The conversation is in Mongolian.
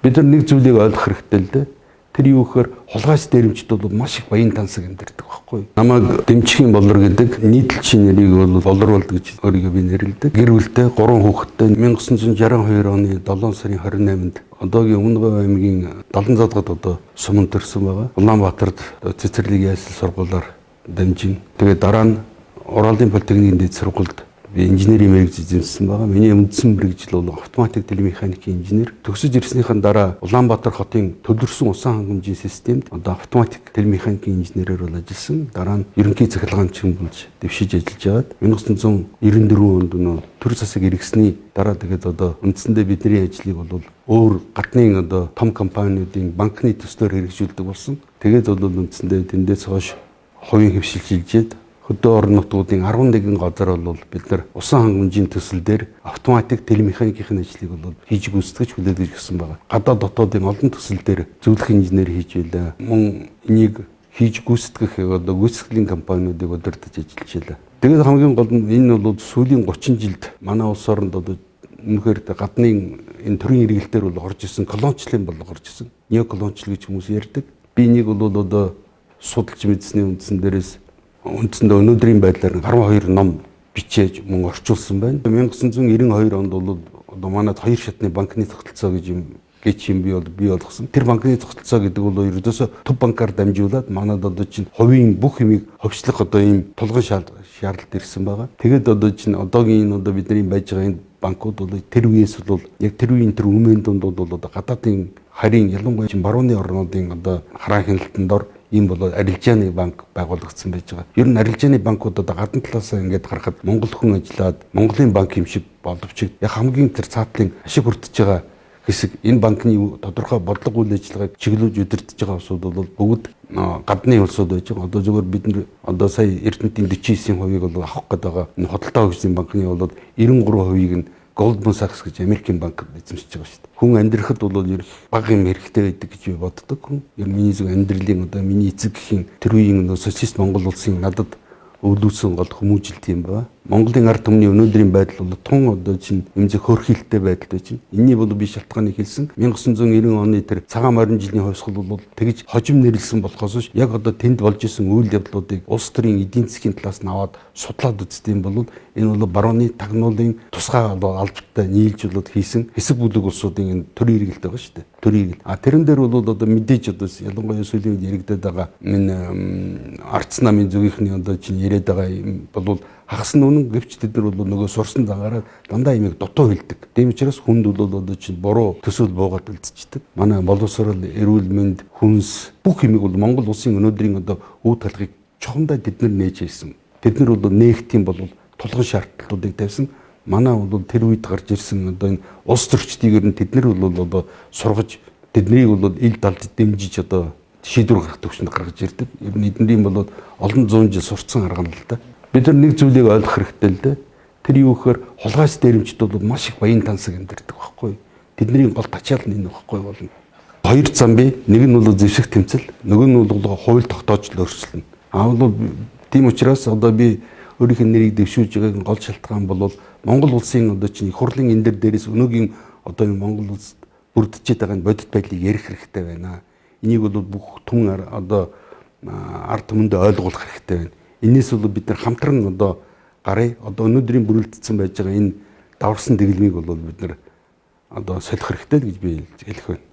Бид нар нэг зүйлийг ойлгох хэрэгтэй л дээ. Тэр юу гэхээр хулгайч дээрэмчд бол маш их баян тансаг амьдардаг байхгүй. Намайг Дэмчхийн Болор гэдэг нийтлэлчийн нэрийг бол Болор болд гэж өөрийгөө би нэрлэдэг. Гэр бүлтэй 3 хүүхэдтэй 1962 оны 7 сарын 28-нд одоогийн Өмнө Говь аймгийн 70 задгад одоо суманд төрсэн байгаа. Улаанбаатарт цэцэрлэг ясал сургуулиар дамжин. Тэгээд дараа нь Уралын политехникийн дэд сургуульд би инженерийн мэрэгж эзэмшсэн байгаа. Миний үндсэн мэрэгжил бол автоматик телемеханикийн инженер. Төгсөж ирснийхэн дараа Улаанбаатар хотын төлөрсөн усан хангамжийн системд одоо автоматик телемеханикийн инженерээр бол ажилласан. Дараа нь ерөнхий цахилгаанчин болж дэвшиж ажиллаж байгаад 1994 онд нөө төр засаг эргэсний дараа тэгээд одоо үндсэндээ бидний ажлыг бол өөр гаднын одоо том компаниудын банкны төслөөр хэрэгжүүлдэг болсон. Тэгээд бол үндсэндээ тэндээс хойш хувийн хэвшил шилжээд хөдөө орон нутгуудын 11 газар бол бид нар усан хангамжийн төсөл дээр автоматик телемеханикийн ажлыг бол хийж гүйцэтгэж хүлээлгэж өгсөн байгаа. Гадаад дотоодын олон төсөл дээр зөвлөх инженер хийж байлаа. Мөн энийг хийж гүйцэтгэх одоо гүйцэтгэлийн компаниудыг удирдах ажиллаж байлаа. Тэгээд хамгийн гол нь энэ бол сүүлийн 30 жилд манай улс оронд одоо үнэхээр гаднын энэ төрийн эргэлтээр бол орж исэн колоничлын болго орж исэн. Неоколоничлал гэж хүмүүс ярьдаг. Би энийг бол одоо судалж мэдсэний үндсэн дээрээс үндсэндээ өнөөдрийн байдлаар 12 ном бичээж мөн орчуулсан байна. 1992 онд бол одоо манайд хоёр шатны банкны тогтолцоо гэж юм гэж юм бий бол бий болгосон. Тэр банкны тогтолцоо гэдэг бол ердөөсөө төв банкар дамжуулаад манайд одоо чинь хувийн бүх юмыг ховчлох одоо ийм тулгын шаардлагат ирсэн байгаа. Тэгээд одоо чинь одоогийн энэ одоо бидний байж байгаа энэ банкуд бол тэр үеэс бол яг тэр үеийн тэр өмнө дунд бол одоо гадаадын харийн ялангуяа чинь барууны орнуудын одоо хараан хяналтанд ор ийм бол арилжааны банк байгуулагдсан байж байгаа. Ер нь арилжааны банкуд одоо гадна талаас ингээд харахад Монгол хүн ажиллаад Монголын банк юм шиг боловч яг хамгийн тэр цаатлын ашиг хүртэж байгаа хэсэг энэ банкны тодорхой бодлого үйл ажиллагааг чиглүүлж удирдах байгаа улсууд бол бүгд гадны улсууд байж байгаа. Одоо зөвхөн бид нар одоо сая Эрдэнэтийн 49%-ийг бол авах гээд байгаа. Энэ худалдаа хөгжлийн банкны бол 93%-ийг нь Goldman Sachs гэж Америкийн банк эзэмшиж байгаа шүү дээ. Хүн амьдрахад бол ер бага юм хэрэгтэй байдаг гэж би боддог хүн. Ер нь миний зүг амьдралын одоо миний эцэг эхийн тэр үеийн социалист Монгол улсын надад өвлүүлсэн гол хүмүүжилт юм ба. Монголын ард түмний өнөөдрийн байдал бол тун одоо чинь эмзэг хөөрхийлөлтэй байдалтай чинь. Энийний бол би шалтгааныг хэлсэн. 1990 оны тэр цагаан морин жилийн хувьсгал бол тэгж хожим нэрлсэн болохоос биш яг одоо тэнд болж исэн үйл явдлуудыг улс төрийн эдийн засгийн талаас нь аваад судлаад үздэг юм бол энэ бол барууны тагнуулын тусгай бол албатай нийлж болоод хийсэн хэсэг бүлэг улсуудын энэ төрийн эргэлт байгаа шүү дээ. Төрийн эргэлт. А тэрэн дээр бол одоо мэдээж одоо ялангуяа сүүлийн үед яригадаад байгаа энэ арц намын зүгийнхний одоо чинь яриад байгаа юм бол хагас нь үнэн, гэвч тэд нар бол нөгөө сурсан загаараа дандаа имийг дутуу хэлдэг. Тийм учраас хүнд бол одоо чинь буруу төсөөл буугаад үлдчихдэг. Манай боловсрол, эрүүл мэнд, хүнс бүх юмыг бол Монгол улсын өнөөдрийн одоо үе талхыг чухамдаа тэд нар нээж хийсэн. Тэд нар бол нээх тийм бол тулгын шаардлагуудыг тавьсан. Манай бол тэр үед гарч ирсэн одоо энэ улс төрчдийг ер нь тэд нар бол одоо сургаж тэднийг бол ил далд дэмжиж одоо шийдвэр гаргах төвшөнд гаргаж ирдэг. Ер нь эднэрийн бол олон зуун жил сурцсан арга нь л да. Бид нар нэг зүйлийг ойлгох хэрэгтэй л дээ. Тэр юу гэхээр хулгайч дээрэмчд бол маш их баян тансаг амьдардаг байхгүй. Тэдний гол тачаал нь энэ байхгүй болно. Хоёр зам бий. Нэг нь бол зэвсэг тэмцэл, нөгөө нь бол хууль тогтоож л өөрчилнө. Аа бол тийм учраас одоо би өөрийнх нь нэрийг дэвшүүлж байгааг гол шалтгаан бол Монгол улсын одоо чинь их хурлын энэ дээрээс өнөөгийн одоо энэ Монгол улс бүрдчихэд байгаа энэ бодит байдлыг ярих хэрэгтэй байна. Энийг бол бүх түн одоо ард түмэндээ ойлгуулах хэрэгтэй байна. Энээс бол бид нар хамтран одоо гарыг одоо өнөөдрийн бүрэлдсэн байж байгаа энэ даварсан дэглэмийг бол бид нар одоо солих хэрэгтэй л гэж би хэлэх байна.